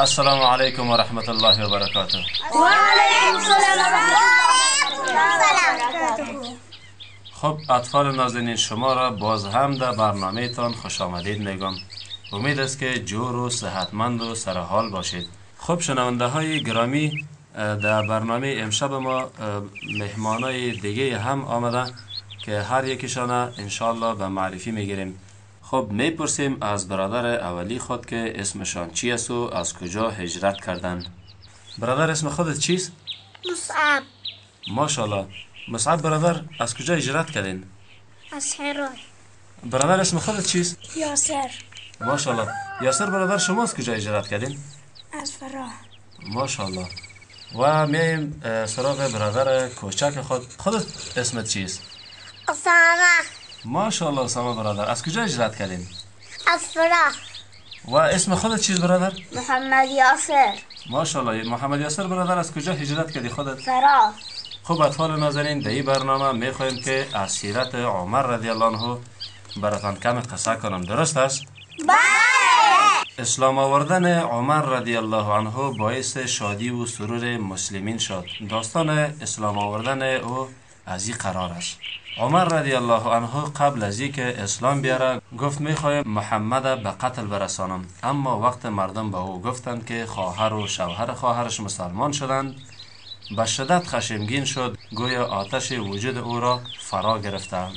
السلام علیکم و رحمت الله و برکاته. و علیکم السلام و رحمت الله و برکاته. خب اطفال نازنین، شما را باز هم در برنامه تان خوش آمدید میگم. امید است که جور و صحتمند و سرحال باشید. خب شنونده های گرامی، در برنامه امشب ما مهمانای دیگه هم آمده که هر یکیشان انشالله به معرفی میگیریم. خب میپرسیم از برادر اولی خود که اسمشان چی است و از کجا هجرت کردن. برادر اسم خودت چیست؟ مصعب. ماشاءالله. مصعب برادر از کجا هجرت کردین؟ از هرات. برادر اسم خودت چیست؟ یاسر. ماشاءالله. یاسر برادر شما از کجا هجرت کردین؟ از فراه. ماشاءالله. و میایم سراغ برادر کوچک خود. خودت اسمت چیست؟ اسامه. ماشاءالله. اسامه برادر از کجا هجرت کردین؟ از فراه. و اسم خودت چیست برادر؟ محمد یاسر. ماشاءالله. محمد یاسر برادر از کجا هجرت کردی خودت؟ فراه. خب اطفال نازنین، در این برنامه میخوایم که از سیرت عمر رضی الله عنه براتان کم قصه کنم. درست است؟ بله. اسلام آوردن عمر رضی الله عنه باعث شادی و سرور مسلمین شد. داستان اسلام آوردن او از این قرار است. عمر رضی الله عنه قبل از اینکه اسلام بیاره گفت میخوایم محمد به قتل برسانم، اما وقت مردم به او گفتند که خواهر و شوهر خواهرش مسلمان شدند، به شدت خشمگین شد، گویا آتش وجود او را فرا گرفتند.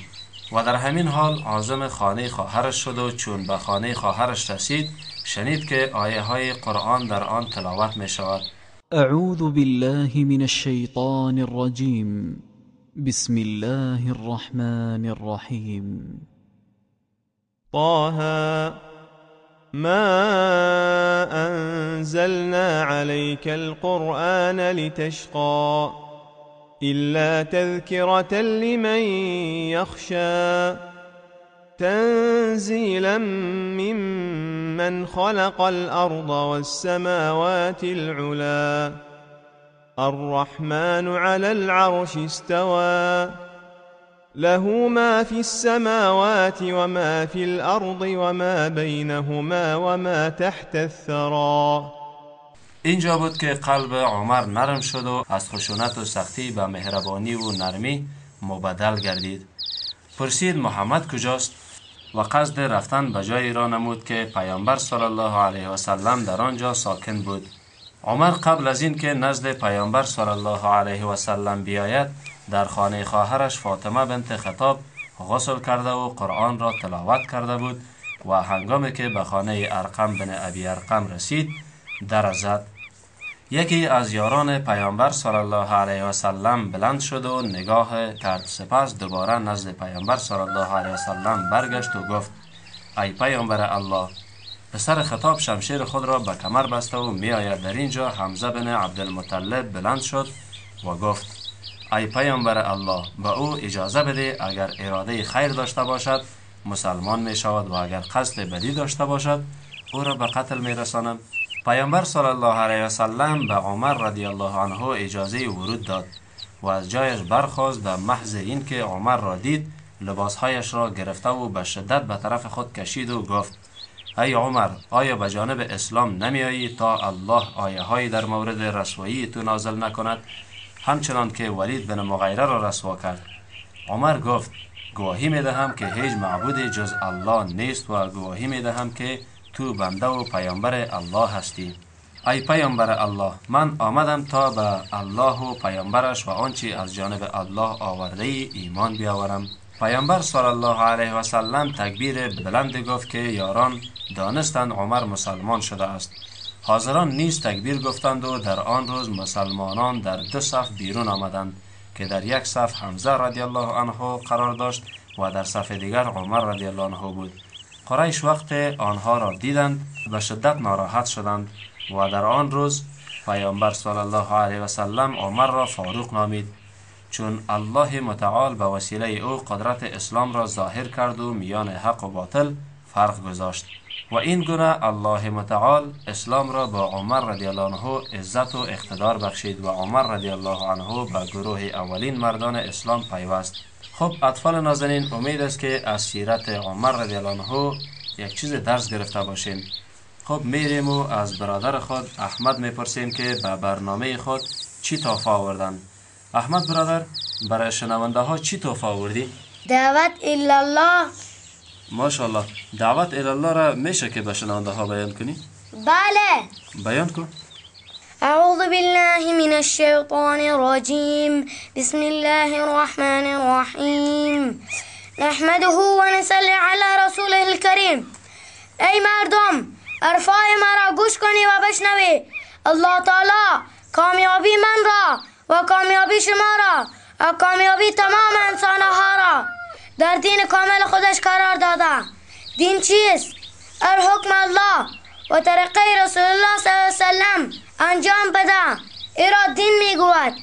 و در همین حال عازم خانه خواهرش شد و چون به خانه خواهرش رسید شنید که آیه های قرآن در آن تلاوت می شود. اعوذ بالله من الشیطان الرجیم، بسم الله الرحمن الرحیم. طه ما أنزلنا عليك القرآن لتشقى إلا تذكرة لمن يخشى تنزيلا ممن خلق الأرض والسماوات العلا الرحمن على العرش استوى له ما في السماوات وما في الأرض وما بينهما وما تحت الثرى. اینجا بود که قلب عمر نرم شد و از خشونت و سختی به مهربانی و نرمی مبدل گردید. پرسید محمد کجاست؟ و قصد رفتن به جایی را نمود که پیامبر صلی الله علیه و سلم در آنجا ساکن بود. عمر قبل از این که نزد پیامبر صلی الله علیه و سلم بیاید در خانه خواهرش فاطمه بنت خطاب غسل کرده و قرآن را تلاوت کرده بود و هنگامی که به خانه ارقم بن ابی ارقم رسید در زد. یکی از یاران پیامبر صلی الله علیه و سلم بلند شد و نگاه کرد، سپس دوباره نزد پیامبر صلی الله علیه و سلم برگشت و گفت ای پیامبر الله، پسر خطاب شمشیر خود را به کمر بسته و می آید. در اینجا حمزه بن عبدالمطلب بلند شد و گفت ای پیامبر الله، به او اجازه بده، اگر اراده خیر داشته باشد مسلمان می شود و اگر قصد بدی داشته باشد او را به قتل می رسانم. پیامبر صلی الله علیه و سلم به عمر رضی الله عنه اجازه ورود داد و از جایش برخاست. به محض اینکه عمر را دید لباسهایش را گرفته و به شدت به طرف خود کشید و گفت ای عمر، آیا به جانب اسلام نمی آیی تا الله آیه های در مورد رسوایی تو نازل نکند، همچنان که ولید بن مغیره را رسوا کرد؟ عمر گفت گواهی می دهم که هیچ معبود جز الله نیست و گواهی می دهم که تو بنده و پیامبر الله هستی. ای پیامبر الله، من آمدم تا به الله و پیامبرش و آنچه از جانب الله آورده ای ایمان بیاورم. پیامبر صلی الله علیه و سلم تکبیر بلند گفت که یاران دانستند عمر مسلمان شده است. حاضران نیز تکبیر گفتند و در آن روز مسلمانان در دو صف بیرون آمدند که در یک صف حمزه رضی الله عنه قرار داشت و در صف دیگر عمر رضی الله عنه بود. قریش وقت آنها را دیدند به شدت ناراحت شدند و در آن روز پیامبر صلی الله علیه و سلم عمر را فاروق نامید، چون الله متعال به وسیله او قدرت اسلام را ظاهر کرد و میان حق و باطل فرق گذاشت. و این گونه الله متعال اسلام را با عمر رضی الله عنه عزت و اقتدار بخشید و عمر رضی الله عنه به گروه اولین مردان اسلام پیوست. خب اطفال نازنین، امید است که از سیرت عمر رضی الله عنه یک چیز درس گرفته باشیم. خب میریم و از برادر خود احمد میپرسیم که به برنامه خود چی تحفه آوردن. احمد برادر، برای شنونده ها چی تحفه آوردی؟ دعوت الله. ماشاءالله، دعوت الله را میشه که به شنونده ها بیان کنی؟ بله، بیان کن. اعوذ بالله من الشیطان الرجیم، بسم الله الرحمن الرحیم، نحمده و نصلی علی رسوله الکریم. ای مردم، حرفای مرا گوش کنی و بشنوی. الله تعالی کامیابی من را و کامیابی شما را و کامیابی تمام انسانها را در دین کامل خودش قرار داده. دین چیست؟ الحکم الله و طریقه رسول الله صلی الله علیه وسلم انجام بده. ایرا دین میگوید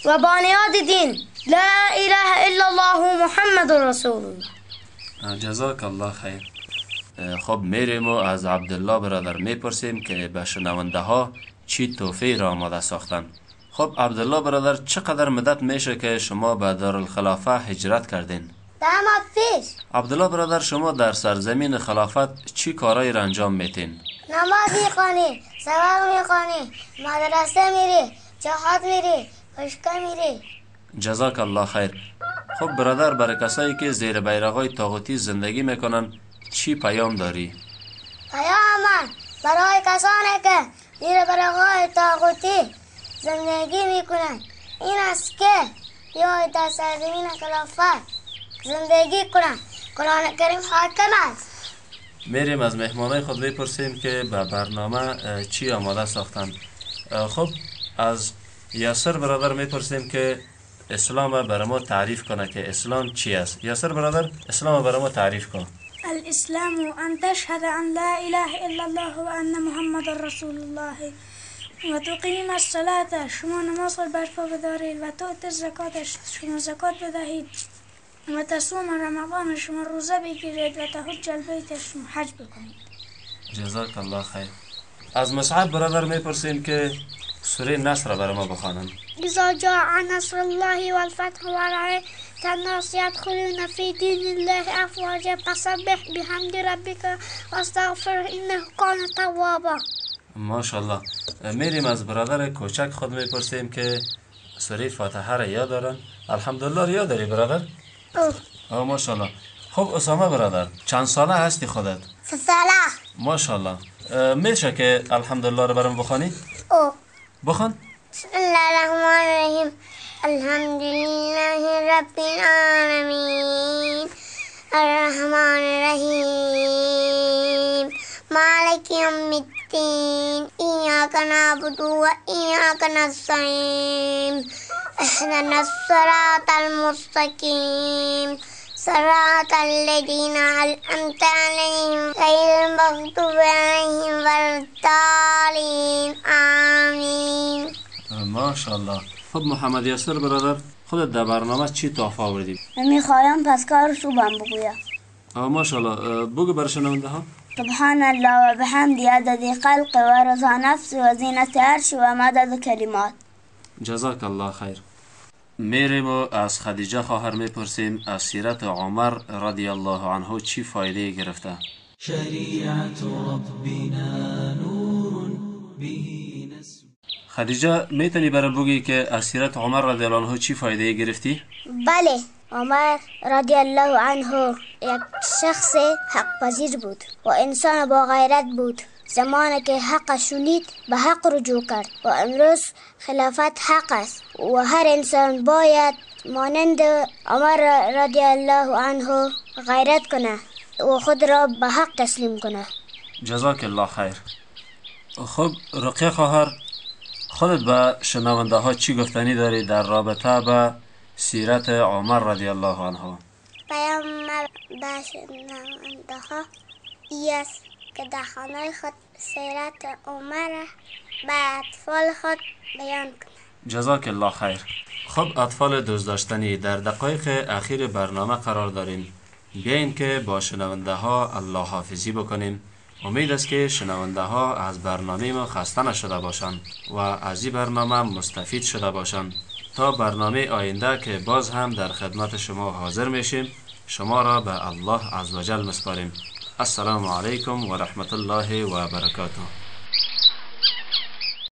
و بنیاد دین لا اله الا الله محمد رسول الله. جزاک الله خیر. خب میریم و از عبدالله برادر میپرسیم که به شنونده ها چی تحفه را آماده ساختن. خب عبدالله برادر، چقدر مدت میشه که شما به دارالخلافه هجرت کردین؟ 10 ماه پیش. عبدالله برادر، شما در سرزمین خلافت چی کارایی را انجام میتین؟ نماز میخوانی، سبق میخوانی، مدرسه میری، جهاد میری، باشگاه میری. جزاک الله خیر. خب برادر، برای کسایی که زیر بیرقای طاغوتی زندگی میکنن چی پیام داری؟ پیام من برای کسانی که زیر بیرقای طاغوتی زندگی میکنن این است که بیاید در سرزمین خلافت زندگی کنن. قرآن کریم حاکم است. میریم از مهمانای خود بپرسیم که به برنامه چی آماده ساختن. خب از یاسر برادر میپرسیم که اسلام برای ما تعریف کنه که اسلام چی است. یاسر برادر، اسلام برای ما تعریف کن. الاسلام ان تشهد ان لا اله الا الله و ان محمد رسول الله و تقیم الصلاة، شما نماز را برپا بدارید، و تؤتی الزکات، شما زکات بدهید، و تصوم رمضان، شما روزه بگیرید، و تحج البیت، شما حج بکنید. جزاک الله خیر. از مصعب برادر میپرسیم که سوره نصر را برای ما بخوانند. اذا جاء نصر الله والفتح ورأيت الناس يدخلون في دين الله افواجا فسبح بحمد ربك واستغفره انه كان توابا. ماشاءالله. میریم از برادر کوچک خود میپرسیم که سوره فاتحه را یاد دارن. الحمدلله یاد داری برادر؟ آه ماشاءالله. خب اسامه برادر، چند ساله هستی خودت؟ 3 ساله. ماشاءالله. میشه که الحمدلله رو برام بخوانی؟ او بخوان. بسم الله الرحمن الرحیم، الحمد لله رب العالمین، الرحمن الرحیم، مالک یوم الدین، ایاک نعبد و ایاک نستعین، اهدنا الصراط المستقیم، صراط الذین انعمت علیهم غیر المغضوب علیهم ولا الضالین، آمین. ماشاءالله. خب محمد یاسر برادر، خودت در برنامه چی تحفه آوردی؟ من میخوایم پسکار صبحم بگویم. ماشاءالله، بگو برای شنونده ها. سبحان الله و بحمده عدد خلق و رضا نفس و زینت عرش و مدد کلمات. جزاک الله خیر. میریم و از خدیجه خواهر میپرسیم از سیرت عمر رضی الله عنه چی فایده گرفته؟ شریعت ربنا نور به نسب. خدیجه، میتونی برای بگی که از سیرت عمر رضی الله عنه چی فایده گرفتی؟ بله، عمر رضی الله عنه یک شخص حق پذیر بود و انسان با غیرت بود. زمانی که حق شنید به حق رجوع کرد و امروز خلافت حق است و هر انسان باید مانند عمر رضی الله عنه غیرت کنه و خود را به حق تسلیم کنه. جزاک الله خیر. خب رقیه خواهر، خودت به شنونده ها چی گفتنی داری در رابطه به سیرت عمر رضی الله عنه؟ پیام به شنونده ها ای است که در خانه خود سیرت عمر به اطفال خود بیان کنه. جزاک الله خیر. خب اطفال دوست داشتنی، در دقایق اخیر برنامه قرار داریم. بیاین که با شنونده ها الله حافظی بکنیم. امید است که شنونده ها از برنامه ما خسته نشده باشند و از این برنامه مستفید شده باشند. تا برنامه آینده که باز هم در خدمت شما حاضر میشیم، شما را به الله عزوجل مسپاریم. السلام علیکم و رحمت الله و برکاته.